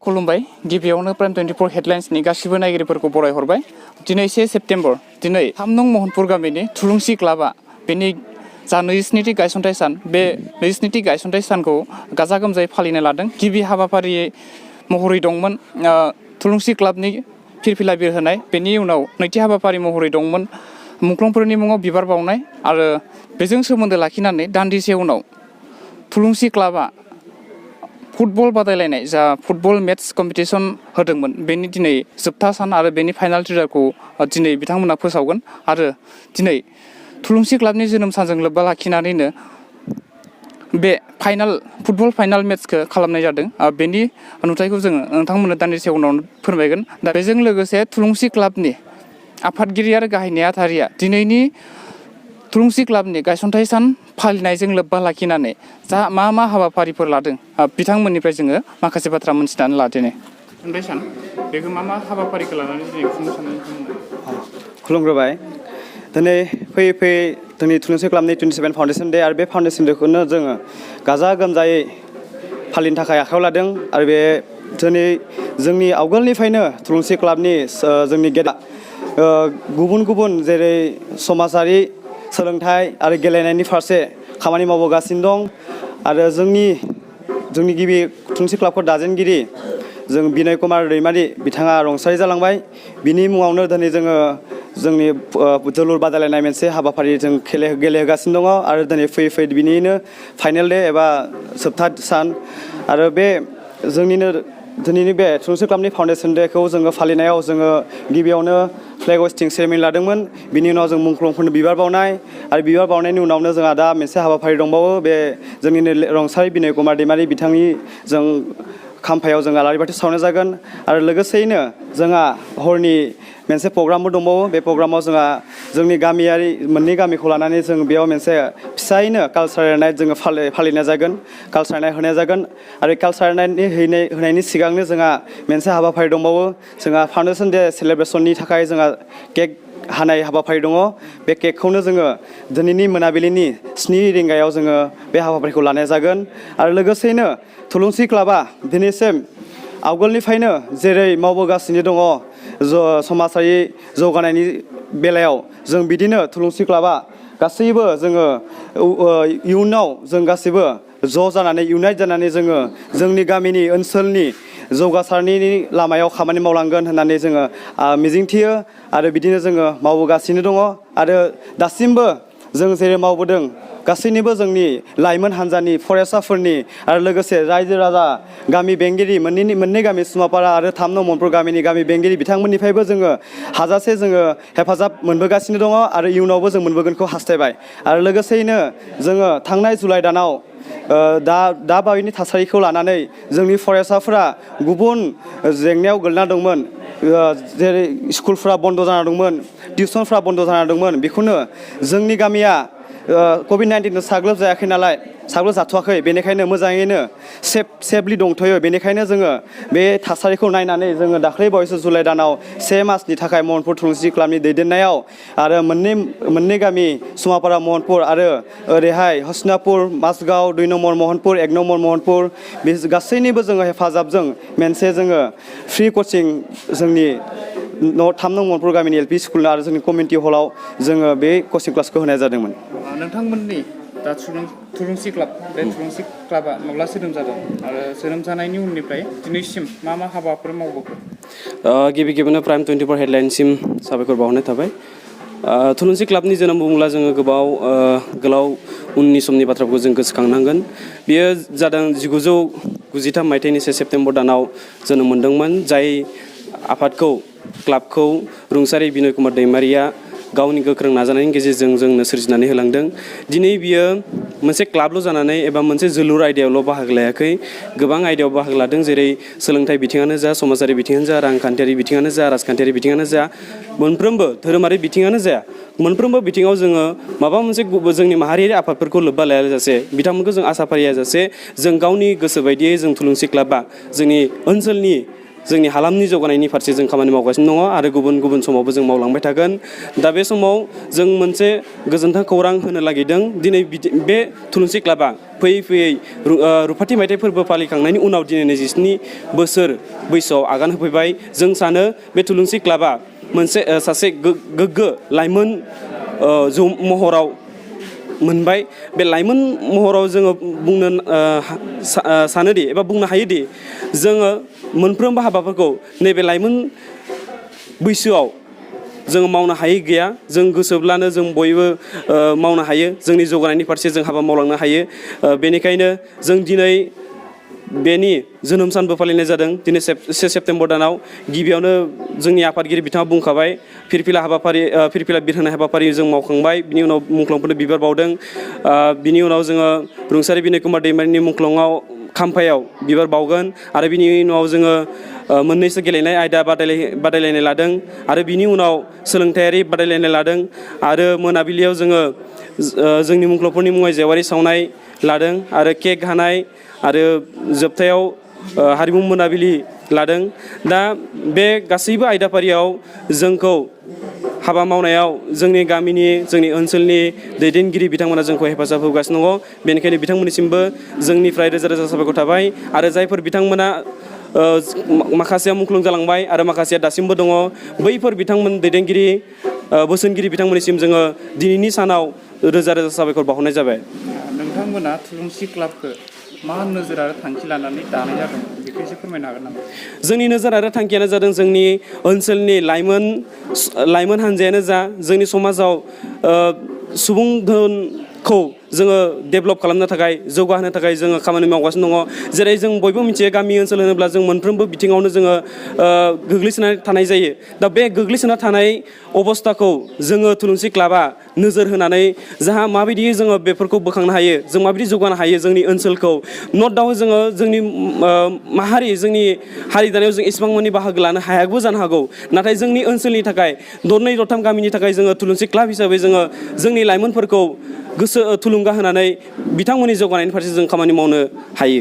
खुलुमबाय गिबियावनो प्राइम 24 हेडलाइन्सनि गासिबो नायगिरिफोरखौ बरायहरबाय। दिनै 1 सेप्तेम्बर दिनै 3 नं महनपुर गामिनि थुलुंसि क्लाबा बेनि जा 22थि गायसनथाइ सान बे 22थि गायसनथाइ सानखौ गाजा गोमजायै फालिनो लादों। गिबि हाबाफारि महरै दंमोन थुलुंसि क्लाबनि फिरफिला बिर होनाय, बेनि उनाव नैथि हाबाफारि महरै दंमोन मुंख्लंफोरनि मुङाव बिबार बावनाय आरो बेजों सोमोन्दो लाखिनानै दान्दिसे उनाव थुलुंसि क्लाबा फुटबल बादायलायनाय जा फुटबल मेट्स कम्पिटिसन होदोंमोन बेनि दिनै जोबथा सान आरो बेनि फाइनाल रिजाल्टखौ दिनै बिथांमोना फोसावगोन आरो दिनै थुलुंसि क्लाबनि जोनोम सानजों लोब्बा लाखिनानैनो बे फुटबल फाइनाल मेट्सखौ खालामनाय जादों। बेनि नुथायखौ जोङो नोंथांमोननो दान्दिसे उनाव फोरमायगोन। दा बेजों लोगोसे थुलुंसि क्लाबनि आफादगिरि आरो गाहाय नेहाथारिया दिनैनि थुलुंसि क्लाबनि गायसनथाइ सान फालिनायजों लोब्बा लाखिनानै जा मा हाबाफारिफोर लादों बिथांमोननिफ्राय जोङो माखासे बाथ्रा मोनथिनानै लादिनो। थुनलाइ सान बेखौ मा हाबाफारिखौ लानानै दिनै खुंनो सानदों? खुलुमग्रोबाय। दिनै फैयै जोंनि थुलुंसि क्लाबनि 27 फाउन्डेसन डे आरो बे फाउन्डेसन डेखौनो जोङो गाजा गोमजायै फालिनो थाखाय आखायाव लादों आरो बे दिनै जोंनि आवगोलनिफ्रायनो थुलुंसि क्लाबनि जोंनि गेदेमा गुबुन जेरै समाजारि सोलोंथाइ आरो गेलेनायनि फारसे खामानि मावबोगासिनो दं आरो जोंनि गिबि थुलुंसि क्लाबखौ दाजेनगिरि जों बिनय कुमार दैमारि बिथाङा रुंसारि जालांबाय। बिनि मुङावनो दिनै जोङो जोंनि जोलुर बादायलायनाय मोनसे हाबाफारि जों गेलेहोगासिनो दङ आरो दिनै फैयै बिनिनो फाइनेल डे एबा जोबथा सान आरो बे जोंनिनो दिनैनि बे थुलुंसि क्लाबनि फाउन्डेसन डेखौ जोङो फालिनायाव जोङो गिबियावनो फ्लेग हस्टिं सेरेमनि लादोंमोन। बिनि उनाव जों मुंख्लंफोरनो बिबार बावनाय आरो बिबार बावनायनि उनावनो जोंहा दा मोनसे हाबाफारि दंबावो। बे जोंनिनो रुंसारि बिनय कुमार दैमारि बिथांनि जों खाम्फायाव जों आलारि बाथि सावनाय जागोन आरो लोगोसेयैनो जोंहा हरनि मोनसे प्रग्रामबो दंबावो। बे प्रग्रामाव जोंहा जोंनि गामियारि मोननै गामिखौ लानानै जों बेयाव मोनसे फिसायैनो कालसारेल नाइट जोङो फालिनाय जागोन, कालसारेल नाइट होनाय जागोन आरो कालसारेल नाइटनि होनायनि सिगांनो जोंहा मोनसे हाबाफारि दंबावो। जोंहा फाउन्डेसन डे सेलेब्रेसननि थाखाय जोंहा केक हानाय हाबाफारि दङ। बे केकखौनो जोङो दिनैनि मोनाबिलिनि 7 रिंगायाव जोङो बे हाबाफारिखौ लानाय जागोन आरो लोगोसेयैनो थुलुंसि क्लाबा दिनैसिम आवगोलनिफ्रायनो जेरै मावबोगासिनो दङ समाजारि जौगानायनि बेलायाव जों बिदिनो थुलुंसि क्लाबा गासैबो जोङो इयुनाव जों गासैबो ज' जानानै इउनाइट जानानै जोङो जोंनि गामिनि ओनसोलनि जौगासारनायनि लामायाव खामानि मावलांगोन होननानै जोङो मिजिंथियो आरो बिदिनो जोङो मावबोगासिनो दङ आरो दासिमबो जों जेरै मावबोदों गासैनिबो जोंनि लाइमोन हान्जानि फरायसाफोरनि आरो लोगोसे रायजो राजा गामि बेंगिरि मोननै गामि सुमापारा आरो 3 नं महनपुर गामिनि गामि बेंगिरि बिथांमोननिफ्रायबो जोङो हाजासे जोङो हेफाजाब मोनबोगासिनो दङ आरो इयुनावबो जों मोनबोगोनखौ हास्थायबाय आरो लोगोसेयैनो जोङो थांनाय जुलाइ दानाव दा बावैनि थासारिखौ लानानै जोंनि फरायसाफोरा गुबुन जेंनायाव गोलैना दंमोन। जेरै स्कुलफ्रा बन्द' जाना दंमोन, टिउसनफ्रा बन्द' जाना दंमोन। बेखौनो जोंनि गामिया COVID-19 साग्लोबजाथ'वाखै, बेनिखायनो मोजाङैनो सेफलि दंथ'यो। बेनिखायनो जोङो बे थासारिखौ नायनानै जोङो दाख्लै बावैसो जुलाइ दानाव 1 मासनि थाखाय महनपुर थुलुंसि क्लाबनि दैदेननायाव आरो मोननै गामि सुमापारा महनपुर आरो ओरैहाय हसनापुर माजगाव 2 नम्बर महनपुर 1 नम्बर महनपुर बे गासैनिबो जोङो हेफाजाबजों मोनसे जोङो फ्रि कचिं जोंनि 3 नं महनपुर गामिनि LP स्कुल आरो जोंनि कमिउनिटि हलाव जोङो बे कचिं क्लासखौ होनाय जादोंमोन। नोंथांमोननि दा थुलुंसि क्लाब बे थुलुंसि क्लाबा माब्ला जोनोम जादों आरो जोनोम जानायनि उननिफ्राय दिनैसिम मा हाबाफोर मावबोखो? गिबियावनो प्राइम 24 हेडलाइनसिम साबायखर बावहरनाय थाबाय। थुलुंसि क्लाबनि जोनोम बुङोब्ला जोङो गोलाव उननि समनि बाथ्राखौ जों गोसोखांनांगोन। बेयो जादों 1993 मायथाइनि 1 सेप्तेम्बर दानाव जोनोम मोनदोंमोन। जाय आफादखौ क्लाबखौ रुंसारि बिनय कुमार दैमारिया गावनि गोख्रों नाजानायनि गेजेरजों जोंनो सोरजिनानै होलांदों। दिनै बियो मोनसे क्लाबल' जानानै एबा मोनसे जोलुर आयदायावल' बाहागो लायाखै, गोबां आयदायाव बाहागो लादों। जेरै सोलोंथाइ बिथिङानो जा, समाजारि बिथिङानो जा, रांखान्थियारि बिथिङानो जा, राजखान्थियारि बिथिङानो जा, मोनफ्रोमबो धोरोमारि बिथिङानो जा, मोनफ्रोमबो बिथिङाव जोङो माबा मोनसे जोंनि माहारियारि आफादफोरखौ लोब्बा लायाजासे बिथांमोनखौ जों आसा फारियाजासे जों गावनि गोसो बायदियै जों थुलुंसि क्लाबा जोंनि ओनसोलनि जोंनि हालामनि जौगानायनि फारसे जों खामानि मावगासिनो दङ आरो गुबुन गुबुन समावबो जों मावलांबाय थागोन। दा बे समाव जों मोनसे गोजोनथाव खौरां होनो नागिरदों। दिनै बे थुलुंसि क्लाबा फैयै फैयै रुफाथि मायथाइ फोरबो फालिखांनायनि उनाव दिनै 27 बोसोर बैसोआव आगान होफैबाय। जों सानो बे थुलुंसि क्लाबा मोनसे सासे गोग्गो लाइमोन महराव मोनबाय। बे लाइमोन महराव जोङो बुंनो सानोदि एबा बुंनो हायोदि जोङो मोनफ्रोमबो हाबाफोरखौ नैबे लाइमोन बैसोआव जोङो मावनो हायै गैया। जों गोसोब्लानो जों बयबो मावनो हायो। जोंनि जौगानायनि फारसे जों हाबा मावलांनो हायो। बेनिखायनो जों दिनै बेनि जोनोम सानबो फालिनाय जादों। दिनै 1 सेप्तेम्बर दानाव गिबियावनो जोंनि आफादगिरि बिथाङा बुंखाबाय फिरफिला बिर होनाय हाबाफारि जों मावखांबाय। बिनि उनाव मुंख्लंफोरनो बिबार बावदों। बिनि उनाव जोङो रुंसारि बिनय कुमार दैमारिनि मुंख्लङाव खाम्फायाव बिबार बावगोन आरो बिनि उनाव जोङो मोननैसो गेलेनाय आयदा बादायलायनाय लादों आरो बिनि उनाव सोलोंथायारि बादायलायनाय लादों आरो मोनाबिलियाव जोङो जोंनि मुंख्लंफोरनि मुङै जेवारि सावनाय लादों आरो केक हानाय आरो जोबथायाव हारिमु मोनाबिलि लादों। दा बे गासैबो आयदाफारियाव जोंखौ हाबा मावनायाव जोंनि गामिनि जोंनि ओनसोलनि दैदेनगिरि बिथांमोना जोंखौ हेफाजाब होगासिनो दङ। बेनिखायनो बिथांमोननिसिमबो जोंनिफ्राय रोजा रोजा साबायखर थाबाय आरो जायफोर बिथांमोना माखासेया मुंख्लं जालांबाय आरो माखासेया दासिमबो दङ बैफोर बिथांमोन दैदेनगिरि बोसोनगिरि बिथांमोननिसिम जोङो दिनैनि सानाव रोजा रोजा साबायखर बावहरनाय जाबाय। नोंथांमोना थुलुंसि क्लाबखौ मा नोजोर आरो थांखि लानानै दानाय जादों बेखौ एसे फोरमायनो हागोन नामा? जोंनि नोजोर आरो थांखियानो जादों जोंनि ओनसोलनि लाइमोन हान्जायानो जा जोंनि समाजाव सुबुं धोनखौ जोङो डेभेलप खालामनो थाखाय जौगाहोनो थाखाय जोङो खामानि मावगासिनो दङ। जेरै जों बयबो मिथियो गामि ओनसोल होनोब्ला जों मोनफ्रोमबो बिथिङावनो जोङो गोग्लैसोनानै थानाय जायो। दा बे गोग्लैसोना थानाय अबस्थाखौ जोङो थुलुंसि क्लाबा नोजोर होनानै जाहा माबायदि जोङो बेफोरखौ बोखांनो हायो, जों माबायदि जौगानो हायो जोंनि ओनसोलखौ। नट डाउट जोङो जोंनि जोंनि हारि दानायाव जों इसेबां मानि बाहागो लानो हायाबो जानो हागौ। नाथाय जोंनि ओनसोलनि थाखाय दरनै दरथाम गामिनि थाखाय जोङो थुलुंसि क्लाब हिसाबै जोङो जोंनि लाइमोनफोरखौ थुलुंगा होनानै बिथांमोननि जौगानायनि फारसे जों खामानि मावनो हायो।